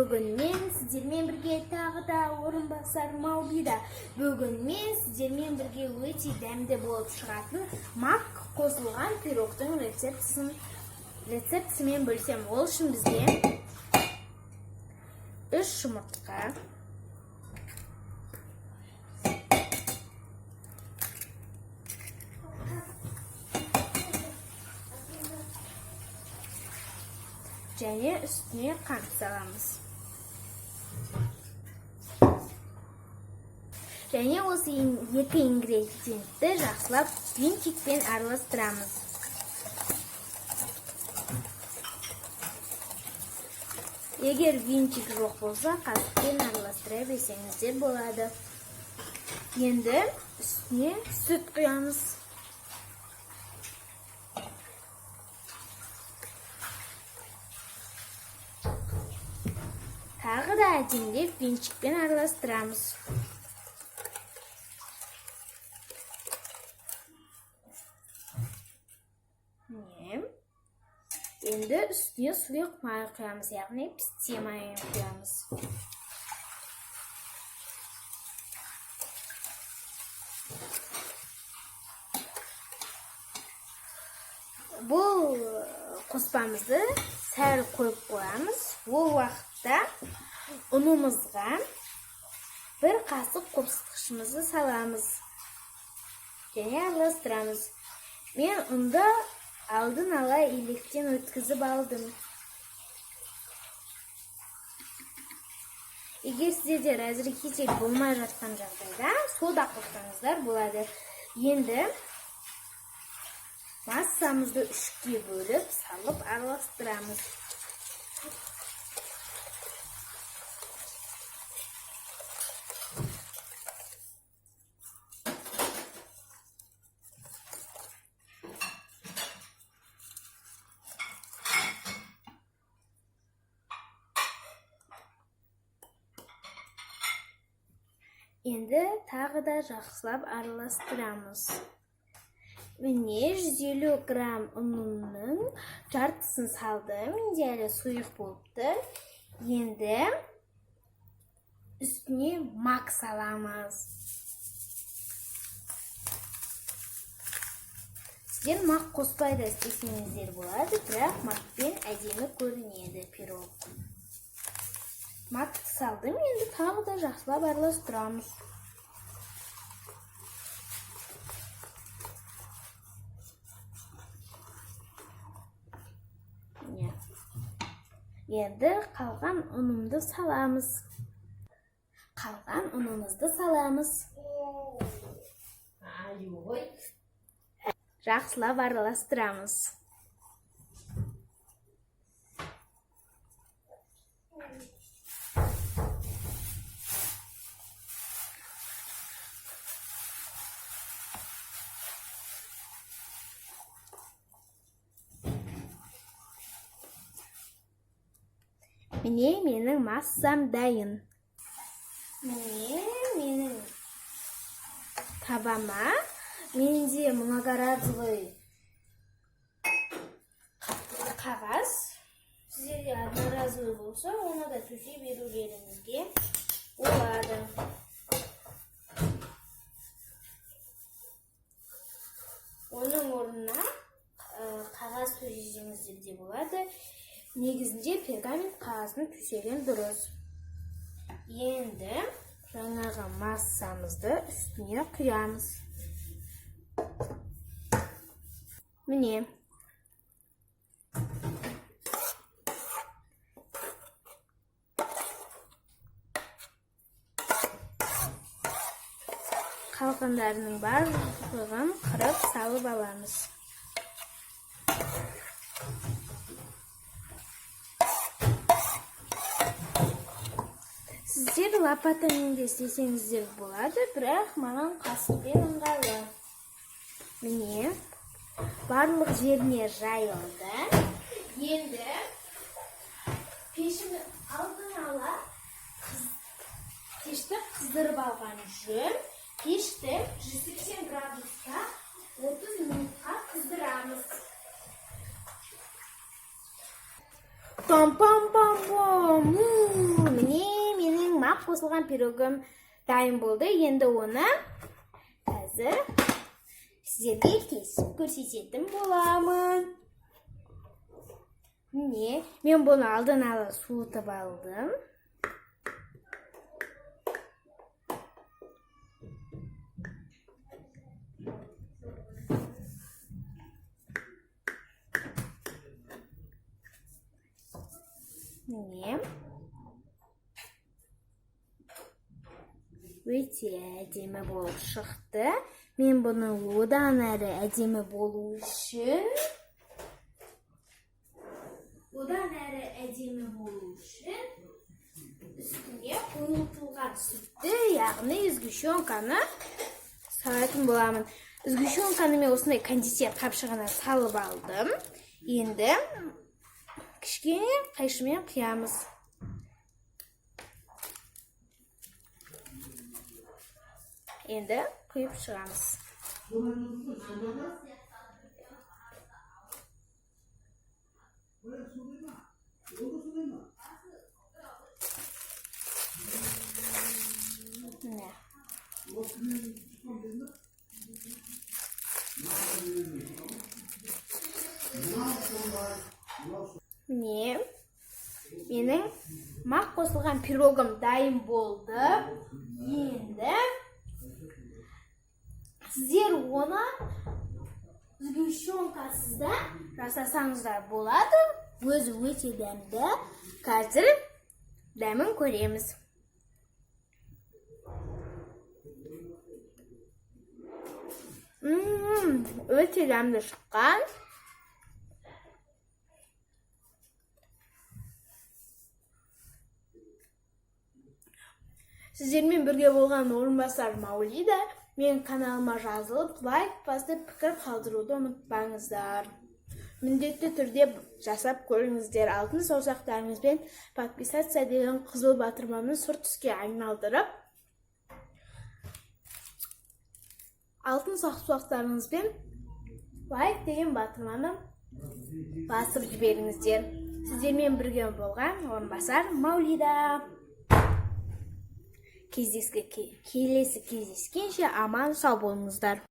Бүгін мен сіздермен бірге тағы да Орынбасар Маубида. Бүгін мен сіздермен бірге өте дәмді болып шығатын мак қосылған пирогтың рецептісімен бөлісемін. Ол үшін бізге 3 жұмыртқа, және үстіне қант саламыз. Және осы екі ингредиентті жақсылап винчикпен араластырамыз. Егер винчик жоқ болса, қасықпен араластыра берсеңіздер болады. Енді үстіне сүт құямыз. Тағы да әдемілеп винчикпен араластырамыз. Міне. Енді үстіне сұйық май құямыз, яғни пісте майын құямыз. Бұл қоспамызды сәл қойып қоямыз. Ол уақытта ұнымызға бір қасық қопсытқышымызды саламыз және араластырамыз. Мен ұнды алдын ала електен өткізіп алдым. Егер сіздерде разрыхлитель болмай жатқан жағдайда сода қоссаңыздар болады. Енді массамызды 3-ке бөліп салып араластырамыз. Енді тағы да жақсылап араластырамыз. Міне, 150 грамм ұнның жартысын салдым. Менде әлі сұйық болыпты. Енді үстіне мак саламыз. Сіздер мак қоспай да істесеңіздер болады, бірақ макпен әдемі көрінеді пирог. Макты салдым, енді тағы да жақсылап араластырамыз. Міне. Енді қалған ұнымды саламыз. Қалған ұнымызды саламыз. Жақсылап араластырамыз. Міне, менің массам дайын. Міне, менің табама менде многоразовый қағаз. Сіздерде одноразовый болса, оны да төсей берулеріңізге болады. Оның орнына қағаз төсесеңіздер де болады. Негізінде пергамент қағазын төсеген дұрыс. Енді жаңағы массамызды үстіне құямыз. Міне. Қалғандарының барлығын қырып салып аламыз. Сіздер лопатамен де істесеңіздер болады, бірақ маған қасықпен ыңғайлы. Міне, барлық жеріне жайылды. Енді пешін алдын ала пешті қыздырып алған жөн. Пешті 180 градуста 30 минутқа қыздырамыз. Пам пам пам пам. Міне, менің мак қосылған пирогым дайын болды. Енді оны қазір сіздерге кесіп көрсететін боламын. Міне, мен бұны алдын ала суытып алдым. Міне, өте әдемі болып шықты. Мен бұны одан әрі әдемі болу үшін одан әрі әдемі болу үшін үстіне қойылтылған сүтті, яғни сгущенканы салатын боламын. Сгущенканы мен осындай кондитер қапшығына салып алдым. Енді кішкене қайшымен қиямыз. Енді құйып шығамыз. Міне. Міне, менің мак қосылған пирогым дайын болды. Енді сіздер оны сгущенкасыз да жасасаңыздар болады. Өзі өте дәмді. Қазір дәмін көреміз. Өте дәмді шыққан. Сіздермен бірге болған Орынбасар Маулида. Мен каналыма жазылып, лайк басып, пікір қалдыруды ұмытпаңыздар. Міндетті түрде жасап көріңіздер. Алтын саусақтарыңызбен подписаться деген қызыл батырманы сұр түске айналдырып, алтын саусақтарыңызбен лайк деген батырманы басып жіберіңіздер. Сіздермен бірге болған Орынбасар Маулида. Келесі кездескенше аман сау болыңыздар.